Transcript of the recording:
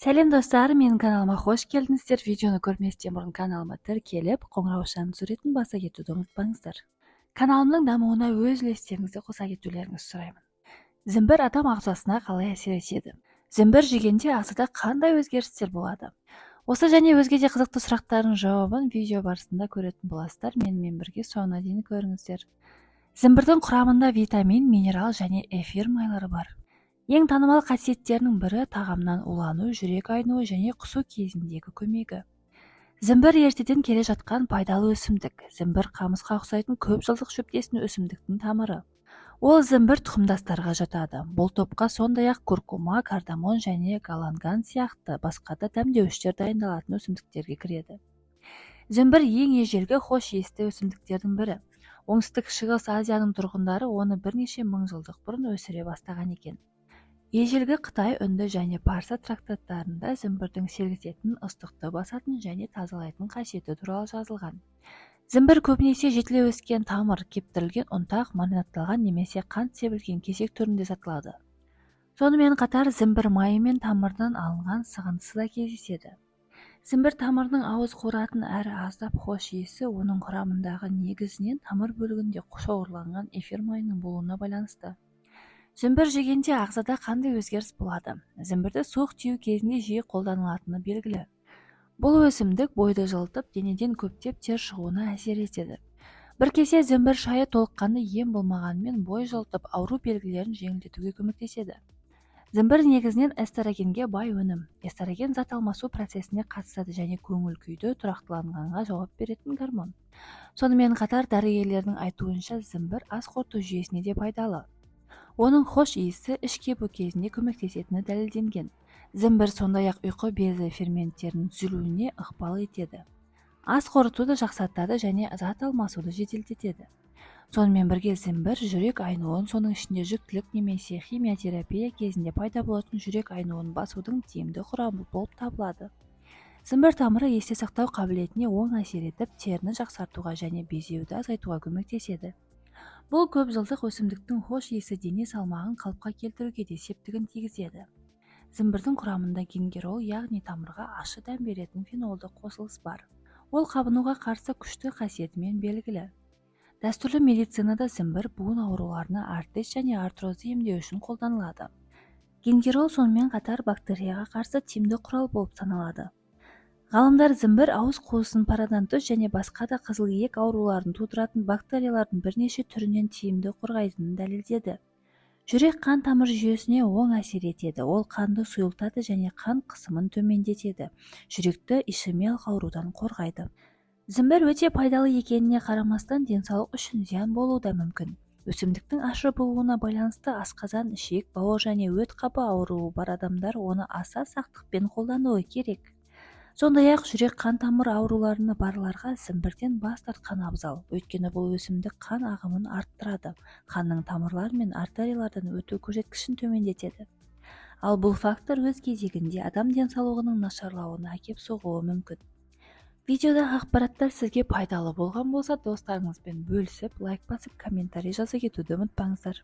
Сәлем, достар! Менің каналыма қош келдіңіздер! Видеоны көрместен бұрын каналыма тіркеліп, қоңыраушаның суретін баса кетуді ұмытпаңыздар. Каналымның дамуына өз үлестеріңізді қоса кетулеріңізді сұраймын. Зімбір адам ағзасына қалай әсер етеді? Зімбір жегенде ағзада қандай өзгерістер болады? Осы және өзге де қызықты сұрақтардың жауабын видео барысында көретін боласыздар. Менімен бірге соңына дейін көріңіздер. Зімбірдің құрамында витамин, минерал және эфир майлары бар. Ең танымал қасиеттерінің бірі – тағамнан улану, жүрек айнуы және құсу кезіндегі көмегі. Зімбір – ертеден келе жатқан пайдалы өсімдік. Зімбір – қамысқа ұқсайтын көп жылдық шөптесін өсімдіктің тамыры. Ол зімбір тұқымдастарға жатады. Бұл топқа сондай-ақ куркума, кардамон және галанган сияқты басқа да дәмдеуіштер дайындалатын өсімдіктерге кіреді. Зімбір – ең ежелгі хош иісті өсімдіктердің бірі. Оңтүстік Шығыс Азияның тұрғындары оны бірнеше мың жылдық бұрын өсіре бастаған екен. Ежелгі қытай, үнді және парсы трактаттарында зімбірдің сергітетін, ыстықты басатын және тазалайтын қасиеті туралы жазылған. Зімбір көбінесе жетіле өскен тамыр, кептірілген ұнтақ, маринадталған немесе қант себілген кесек түрінде сатылады. Сонымен қатар зімбір майы мен тамырдан алынған сығындысы да кездеседі. Зімбір тамырының ауыз қуыратын әрі аздап хош иісі оның құрамындағы негізінен тамыр бөлігінде шоғырланған эфир майының болуына байланысты. Зімбір жегенде ағзада қандай өзгеріс болады? Зімбірді суық тию кезінде жиі қолданылатыны белгілі. Бұл өсімдік бойды жылытып, денеден көптеп тер шығуына әсер етеді. Бір кесе зімбір шайы толыққанды ем болмағанымен, бой жылытып, ауру белгілерін жеңілдетуге көмектеседі. Зімбір негізінен эстрогенге бай өнім. Эстроген зат алмасу процесіне қатысады және көңіл күйді тұрақтыланғанға жауап беретін гормон. Сонымен қатар, дәрігерлердің айтуынша, зімбір ас қорыту жүйесіне де пайдалы. Оның хош иісі іш кебу кезінде көмектесетіні дәлелденген. Зімбір сондай-ақ ұйқы безі ферменттерінің түзілуіне ықпал етеді, ас қорытуды жақсартады және зат алмасуды жеделдетеді. Сонымен бірге зімбір жүрек айнуын, соның ішінде жүктілік немесе химиотерапия кезінде пайда болатын жүрек айнуын басудың тиімді құралы болып табылады. Зімбір тамыры есте сақтау қабілетіне оң әсер етіп, теріні жақсартуға және безеуді азайтуға көмектеседі. Бұл көп жылдық өсімдіктің хош иісі дене салмағын қалыпқа келтіруге де септігін тигізеді. Зімбірдің құрамында гингерол, яғни тамырға ащы дәм беретін фенолды қосылыс бар. Ол қабынуға қарсы күшті қасиетімен белгілі. Дәстүрлі медицинада зімбір буын ауруларына, артрит және артрозды емдеу үшін қолданылады. Гингерол сонымен қатар бактерияға қарсы тиімді құрал болып саналады. Ғалымдар зімбір ауыз қуысын пародонтоз және басқа да қызыл иек ауруларын тудыратын бактериялардың бірнеше түрінен тиімді қорғайтынын дәлелдеді. Жүрек қан тамыр жүйесіне оң әсер етеді. Ол қанды сұйылтады және қан қысымын төмендетеді, жүректі ишемиялық аурудан қорғайды. Зімбір өте пайдалы екеніне қарамастан, денсаулық үшін зиян болуы да мүмкін. Өсімдіктің ащы болуына байланысты асқазан, ішек, бауыр және өт қабы ауруы бар адамдар оны аса сақтықпен қолдануы керек. Сондай-ақ жүрек қан тамыр ауруларына барларға зімбірден бас тартқан абзал. Өйткені бұл өсімдік қан ағымын арттырады, қанның тамырлар мен артериялардан өту көрсеткішін төмендетеді. Ал бұл фактор өз кезегінде адам денсаулығының нашарлауына әкеп соғуы мүмкін. Видеодағы ақпараттар сізге пайдалы болған болса, достарыңызбен бөлісіп, лайк басып, комментарий жаза кетуді ұмытпаңыздар.